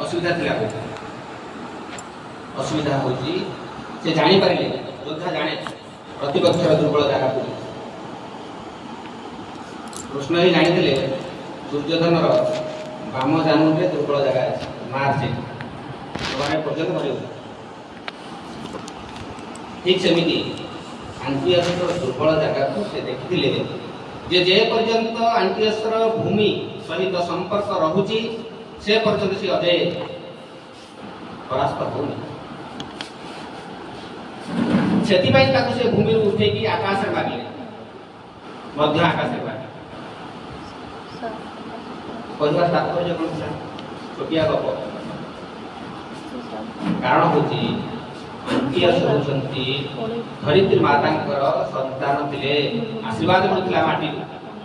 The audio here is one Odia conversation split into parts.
ଅସୁବିଧା ଥିଲା କୋଉଠି? ଅସୁବିଧା ହେଉଛି ସେ ଜାଣିପାରିଲେ, ଯୋଦ୍ଧା ଜାଣେ ପ୍ରତିପକ୍ଷର ଦୁର୍ବଳ ଜାଗା କୋଉଠି। କୃଷ୍ଣ ହିଁ ଜାଣିଥିଲେ ଦୁର୍ଯ୍ୟୋଧନର ବାମ ଜାନୁରେ ଦୁର୍ବଳ ଜାଗା ଅଛି, ମାର ସେଇଠି ସେମାନେ ପର୍ଯ୍ୟନ୍ତ ମରିବ। ଠିକ ସେମିତି ଆଣ୍ଟିଅସର ଦୁର୍ବଳ ଜାଗାକୁ ସେ ଦେଖିଥିଲେ ଯେ ଯେ ପର୍ଯ୍ୟନ୍ତ ଆଣ୍ଟିଅସର ଭୂମି ସହିତ ସମ୍ପର୍କ ରହୁଛି ସେ ପର୍ଯ୍ୟନ୍ତ ସେ ଅଜେୟ, ପରାସ୍ତ ହଉନି। ସେଥିପାଇଁ ତାକୁ ସେ ଭୂମିରୁ ଉଠେଇକି ଆକାଶରେ ମାରିଲେ, ମଧ୍ୟ ଆକାଶରେ ମାରିଲେ। କହିବାର ତାତ୍ପର୍ଯ୍ୟ କଣ ଥିଲା? ଛୋଟିଆ ଗପ। କାରଣ ହଉଛି ଆଣ୍ଟିଅସ ହେଉଛନ୍ତି ଧରିତ୍ରୀ ମାତାଙ୍କର ସନ୍ତାନ ଥିଲେ, ଆଶୀର୍ବାଦ ମିଳୁଥିଲା ମାଟିରୁ।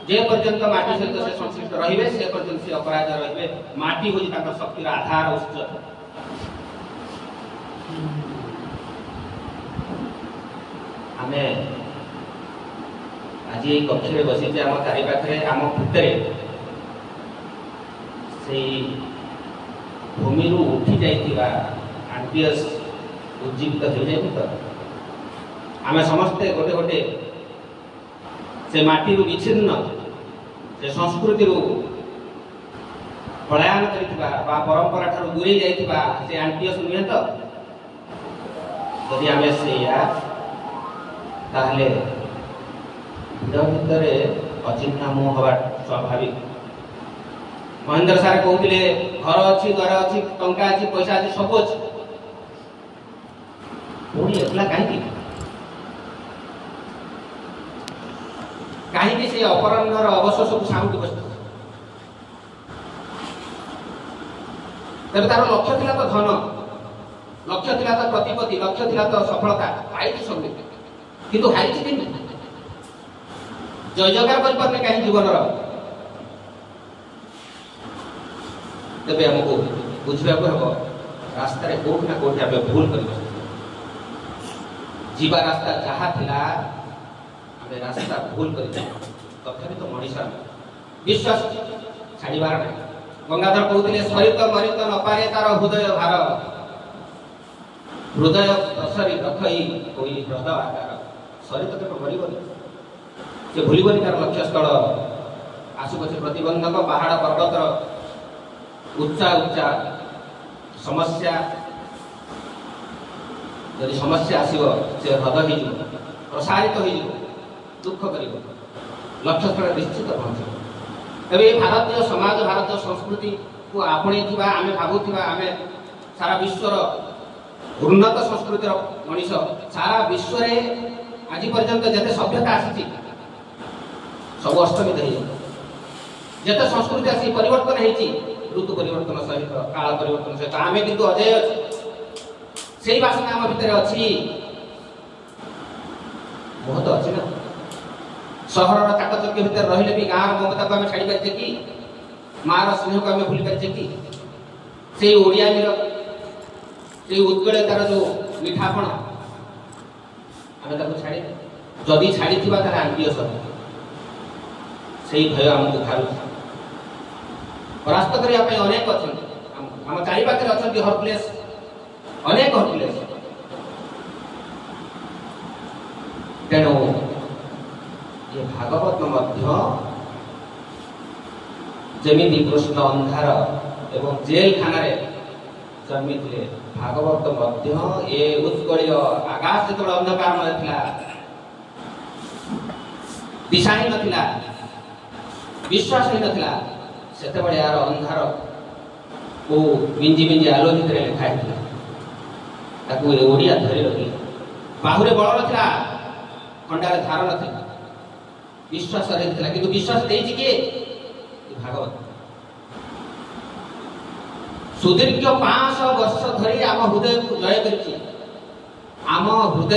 ଯେ ପର୍ଯ୍ୟନ୍ତ ମାଟି ସହିତ ସେ ସଂଶ୍ଳିଷ୍ଟ ରହିବେ ସେ ପର୍ଯ୍ୟନ୍ତ ସେ ଅପରାଜୟ ରହିବେ। ମାଟି ହେଉଛି ତାଙ୍କର ଶକ୍ତିର ଆଧାର ଉତ୍ସ। ଆମେ ଆଜି ଏଇ କକ୍ଷରେ ବସିଛେ, ଆମ ଚାରିପାଖରେ ଆମ ଭିତରେ ସେଇ ଭୂମିରୁ ଉଠି ଯାଇଥିବା ଆଣ୍ଟିଅସ ଉଜ୍ଜୀବିତ ହେଇଯାଇନି ତ? ଆମେ ସମସ୍ତେ ଗୋଟେ ଗୋଟେ ସେ ମାଟିରୁ ବିଚ୍ଛିନ୍ନ, ସେ ସଂସ୍କୃତିରୁ ପଳାୟନ କରିଥିବା ବା ପରମ୍ପରା ଠାରୁ ଦୂରେଇ ଯାଇଥିବା ସେ ଆଣ୍ଟିଅସ ନୁହେଁ ତ? ଯଦି ଆମେ ସେଇଆ, ତାହେଲେ ଭିଡ଼ ଭିତରେ ଅଚିହ୍ନା ମୁହଁ ହେବା ସ୍ୱାଭାବିକ। ମହେନ୍ଦ୍ର ସାର୍ କହୁଥିଲେ ଘର ଅଛି, ଦ୍ୱାର ଅଛି, ଟଙ୍କା ଅଛି, ପଇସା ଅଛି, ସବୁ ଅଛି, ପୁଣି ଏକଲା କାହିଁକି? କାହିଁକି ସେ ଅପରାହ୍ନର ଅବଶୋଷକୁ ସାଉଁଟି ବସିଛି? ତେବେ ତାର ଲକ୍ଷ୍ୟ ଥିଲା ତ ଧନ, ଲକ୍ଷ୍ୟ ଥିଲା ତ ପ୍ରତିପତ୍ତି, ଲକ୍ଷ୍ୟ ଥିଲା ତ ସଫଳତା, ପାଇଛି ସବୁ, କିନ୍ତୁ ହାରିଛି କେମିତି? ଜୟ ଜୟକାର କରିପାରୁନି କାହିଁ ଜୀବନର? ତେବେ ଆମକୁ ବୁଝିବାକୁ ହେବ ରାସ୍ତାରେ କୋଉଠି ନା କୋଉଠି ଆମେ ଭୁଲ କରି ବସିଛୁ। ଯିବା ରାସ୍ତା ଯାହା ଥିଲା ଆମେ ରାସ୍ତା ଭୁଲ କରିଛୁ, ତଥାପି ତ ମଣିଷ ଆମେ, ବିଶ୍ୱାସ ଛାଡ଼ିବାର ନାହିଁ। ଗଙ୍ଗାଧର କହୁଥିଲେ ସରିତ ମରିତ ନପାରେ ତାର ହୃଦୟ ଭାର, ହୃଦୟ ପ୍ରସରି ରଖଇ ହୋଇ ହ୍ରଦ ଆକାର। ସରିତ କେବେ ମରିବନି, ସେ ଭୁଲିବନି ତାର ଲକ୍ଷ୍ୟସ୍ଥଳ। ଆସୁ ପଛେ ପ୍ରତିବନ୍ଧକ, ପାହାଡ଼ ପର୍ବତର ଉଚ୍ଚା ଉଚ୍ଚା ସମସ୍ୟା, ଯଦି ସମସ୍ୟା ଆସିବ ସେ ହ୍ରଦ ହେଇଯିବ, ପ୍ରସାରିତ ହେଇଯିବ, ଦୁଃଖ କରିବ, ଲକ୍ଷ୍ୟସ୍ଥଳରେ ନିଶ୍ଚିତ ପହଞ୍ଚିବ। ତେବେ ଏ ଭାରତୀୟ ସମାଜ, ଭାରତୀୟ ସଂସ୍କୃତିକୁ ଆପଣେଇଥିବା, ଆମେ ଭାବୁଥିବା ଆମେ ସାରା ବିଶ୍ୱର ଉନ୍ନତ ସଂସ୍କୃତିର ମଣିଷ, ସାରା ବିଶ୍ୱରେ ଆଜି ପର୍ଯ୍ୟନ୍ତ ଯେତେ ସଭ୍ୟତା ଆସିଛି ସବୁ ଅସ୍ତମିତ ହେଇଯାଇଛି। ଯେତେ ସଂସ୍କୃତି ଆସି ପରିବର୍ତ୍ତନ ହେଇଛି, ଋତୁ ପରିବର୍ତ୍ତନ ସହିତ, କାଳ ପରିବର୍ତ୍ତନ ସହିତ, ଆମେ କିନ୍ତୁ ଅଜେୟ ଅଛୁ। ସେଇ ବାସନା ଆମ ଭିତରେ ଅଛି, ବହୁତ ଅଛି ନା? ସହରର ଚାକଚକ୍ୟ ଭିତରେ ରହିଲେ ବି ଗାଁର ମମତାକୁ ଆମେ ଛାଡ଼ି ପାରିଛେ କି? ମାର ସ୍ନେହକୁ ଆମେ ଭୁଲି ପାରିଛେ କି? ସେଇ ଓଡ଼ିଆମୀର ସେଇ ଉତ୍କଳତାର ଯୋଉ ମିଠାପଣ ଆମେ ତାକୁ ଛାଡ଼ି, ଯଦି ଛାଡ଼ିଥିବା ତାହେଲେ ଆଣ୍ଟିଅସ, ସେଇ ଭୟ ଆମକୁ ଘାରୁଛି। ପରାସ୍ତ କରିବା ପାଇଁ ଅନେକ ଅଛନ୍ତି ଆମ ଚାରିପାଖରେ ଅଛନ୍ତି, ହରକୁଲେସ୍, ଅନେକ ହରକୁଲେସ୍। ତେଣୁ ଏ ଭାଗବତ ମଧ୍ୟ ଯେମିତି କୃଷ୍ଣ ଅନ୍ଧାର ଏବଂ ଜେଲଖାନାରେ ଜନ୍ମିଥିଲେ, ଭାଗବତ ମଧ୍ୟ ଏ ଉତ୍କଳୀୟ ଆକାଶ ଯେତେବେଳେ ଅନ୍ଧକାରମୟ ଥିଲା, ଦିଶାହୀନ ଥିଲା, ବିଶ୍ୱାସ ହେଇନଥିଲା, ସେତେବେଳେ ଏହାର ଅନ୍ଧାର କୁ ମିଞ୍ଜି ମିଞ୍ଜି ଆଲୁଅ ଭିତରେ ଲେଖା ହେଇଥିଲା। ତାକୁ ଏ ଓଡ଼ିଆ ଧରି ରଖିଲେ। ବାହୁରେ ବଳ ନଥିଲା, ଖଣ୍ଡାରେ ଧାର ନଥିଲା, ବିଶ୍ୱାସ ରହିଥିଲା, କିନ୍ତୁ ବିଶ୍ୱାସ ଦେଇଛି କିଏ? ଭାଗବତ। ସୁଦୀର୍ଘ 500 ବର୍ଷ ଧରି ଆମ ହୃଦୟକୁ ଜୟ କରିଛି। ଆମ ହୃଦୟ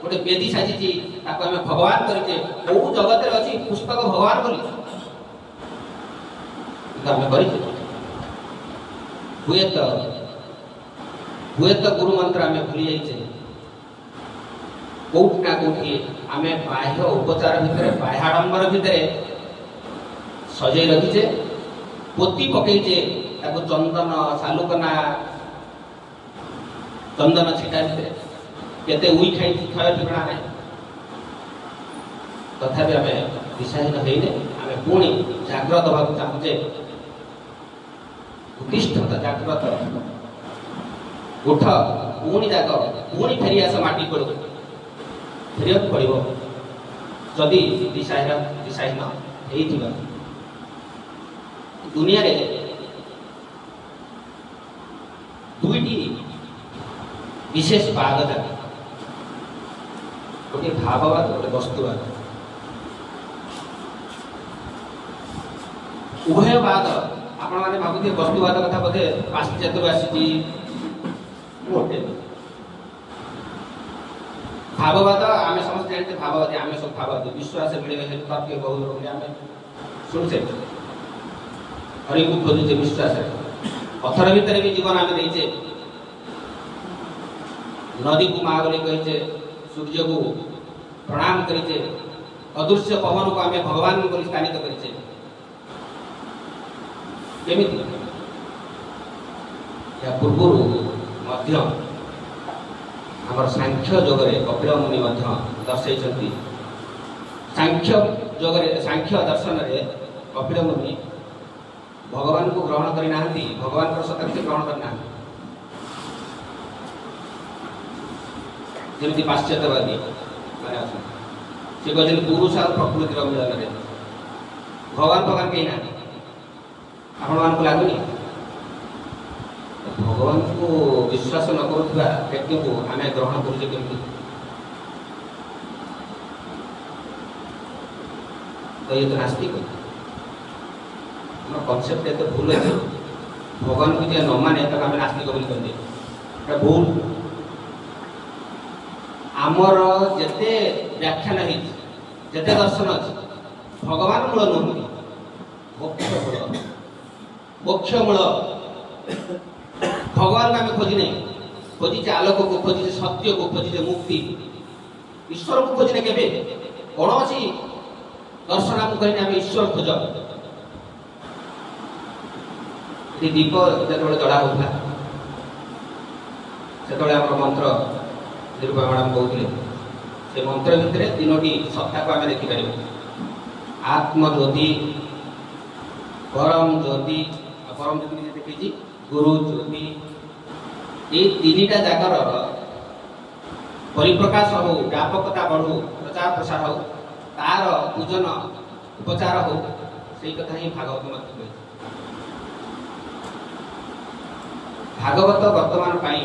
ଗୋଟେ ବେଦୀ ସାଜିଛି, ତାକୁ ଆମେ ଭଗବାନ କରିଛେ। କୋଉ ଜଗତରେ ଅଛି ପୁସ୍ତକ ଭଗବାନ ବୋଲି? କିନ୍ତୁ ଆମେ କରିଛେ। ହୁଏତ ହୁଏତ ଗୁରୁ ମନ୍ତ୍ର ଆମେ ଭୁଲି ଯାଇଛେ। କୋଉଠି ନା କୋଉଠି ଆମେ ବାହ୍ୟ ଉପଚାର ଭିତରେ, ବାହ୍ୟାଡମ୍ବର ଭିତରେ ସଜେଇ ରଖିଛେ, ପୋତି ପକେଇଛେ ତାକୁ ଚନ୍ଦନ ସାଲୁକନା ଚନ୍ଦନ ଛିଟା ଭିତରେ କେତେ ଉଇ ଖାଇଛି କ୍ଷୟ ଠିକଣା ନାହିଁ। ତଥାପି ଆମେ ଦିଶାହୀନ ହେଇନେ, ଆମେ ପୁଣି ଜାଗ୍ରତ ହେବାକୁ ଚାହୁଁଛେ। ଉତ୍ତିଷ୍ଠତ ଜାଗ୍ରତ, ଉଠ, ପୁଣି ଜାଗ, ପୁଣି ଫେରି ଆସ ମାଟି କୋଳକୁ। ଫେରିବାକୁ ପଡ଼ିବ ଯଦି ଦିଶାହୀନ ହେଇଥିବା। ଦୁନିଆରେ ଦୁଇଟି ବିଶେଷ ବାଦ ଚାଲେ, ଗୋଟିଏ ଭାବବାଦ, ଗୋଟେ ବସ୍ତୁବାଦ। ଉଭୟ ବାଦ ଆପଣମାନେ ଭାବୁଥିବେ ବସ୍ତୁବାଦ କଥା ବୋଧେ ପାଶ୍ଚାତ୍ୟରୁ ଆସିଛି, ମୋଟେ ଭାବବାଦ ଆମେ ସମସ୍ତେ ଜାଣିଛେ। ଭାବବାଦୀ ଆମେ ସବୁ ଭାବବାଦୀ, ବିଶ୍ୱାସ ମିଳିବେ ହେତୁ ତର୍କ ବହୁତ ବୋଲି ଆମେ ଶୁଣୁଛେ। ହରିଙ୍କୁ ଖୋଜୁଛେ ବିଶ୍ୱାସରେ, ପଥର ଭିତରେ ବି ଜୀବନ ଆମେ ଦେଇଛେ। ନଦୀକୁ ମା ବୋଲି କହିଛେ, ସୂର୍ଯ୍ୟକୁ ପ୍ରଣାମ କରିଛେ, ଅଦୃଶ୍ୟ ପବନକୁ ଆମେ ଭଗବାନ ବୋଲି ସ୍ଥାନିତ କରିଛେ। କେମିତି? ଏହା ପୂର୍ବରୁ ମଧ୍ୟ ଆମର ସାଂଖ୍ୟ ଯୋଗରେ କପିଳ ମୁନି ମଧ୍ୟ ଦର୍ଶାଇଛନ୍ତି। ସାଂଖ୍ୟ ଯୋଗରେ, ସାଂଖ୍ୟ ଦର୍ଶନରେ କପିଳ ମୁନି ଭଗବାନଙ୍କୁ ଗ୍ରହଣ କରିନାହାନ୍ତି, ଭଗବାନଙ୍କର ସତ୍ତା କିଛି ଗ୍ରହଣ କରିନାହାନ୍ତି। ଯେମିତି ପାଶ୍ଚାତ୍ୟବାଦୀ ମାନେ ଅଛନ୍ତି, ସେ କହିଛନ୍ତି ପୁରୁଷ ଆଉ ପ୍ରକୃତିର ମିଳନରେ ଭଗବାନ ଭଗବାନ କେହି ନାହାନ୍ତି। ଆପଣମାନଙ୍କୁ ଲାଗୁନି ଭଗବାନଙ୍କୁ ବିଶ୍ୱାସ ନ କରୁଥିବା ବ୍ୟକ୍ତିଙ୍କୁ ଆମେ ଗ୍ରହଣ କରୁଛେ କେମିତି? ତ ଇଏ ତ ନାସ୍ତିକ। ଆମର କନସେପ୍ଟ ଏତେ ଭୁଲ ଅଛି, ଭଗବାନଙ୍କୁ ଯିଏ ନ ମାନେ ତାକୁ ଆମେ ନାସ୍ତିକ ବୋଲି କହିଦିଏ, ଏଟା ଭୁଲ। ଆମର ଯେତେ ବ୍ୟାଖ୍ୟାନ ହେଇଛି, ଯେତେ ଦର୍ଶନ ଅଛି, ଭଗବାନ ମୂଳ ନୁହନ୍ତି, ମୋକ୍ଷ ମୂଳ। ମୋକ୍ଷ ମୂଳ। ଭଗବାନଙ୍କୁ ଆମେ ଖୋଜିନେ, ଖୋଜିଛେ ଆଲୋକକୁ, ଖୋଜିଛେ ସତ୍ୟକୁ, ଖୋଜିଛେ ମୁକ୍ତି। ଈଶ୍ୱରକୁ ଖୋଜିନେ କେବେ? କୌଣସି ଦର୍ଶନ ଆମକୁ କହିନି ଆମେ ଈଶ୍ୱର ଖୋଜ। ଏଠି ଦୀପ ଯେତେବେଳେ ଜଳା ହଉଥିଲା ସେତେବେଳେ ଆମର ମନ୍ତ୍ର ନିରୁପମା ମ୍ୟାଡ଼ାମ କହୁଥିଲେ, ସେ ମନ୍ତ୍ର ଭିତରେ ତିନୋଟି ସତ୍ତାକୁ ଆମେ ଦେଖିପାରିବୁ। ଆତ୍ମଜ୍ୟୋତି, ପରମ ଜ୍ୟୋତି, ଆଉ ପରମ ଜ୍ୟୋତି ନିଜେ ଦେଖେଇଛି ଗୁରୁ ଜ୍ୟୋତି। ଏଇ ତିନିଟା ଜାଗର ପରିପ୍ରକାଶ ହଉ, ବ୍ୟାପକତା ବଢୁ, ପ୍ରଚାର ପ୍ରସାର ହଉ, ତାର ପୂଜନ ଉପଚାର ହଉ, ସେଇ କଥା ହିଁ ଭାଗବତ ମଧ୍ୟ କହିଛି। ଭାଗବତ ବର୍ତ୍ତମାନ ପାଇଁ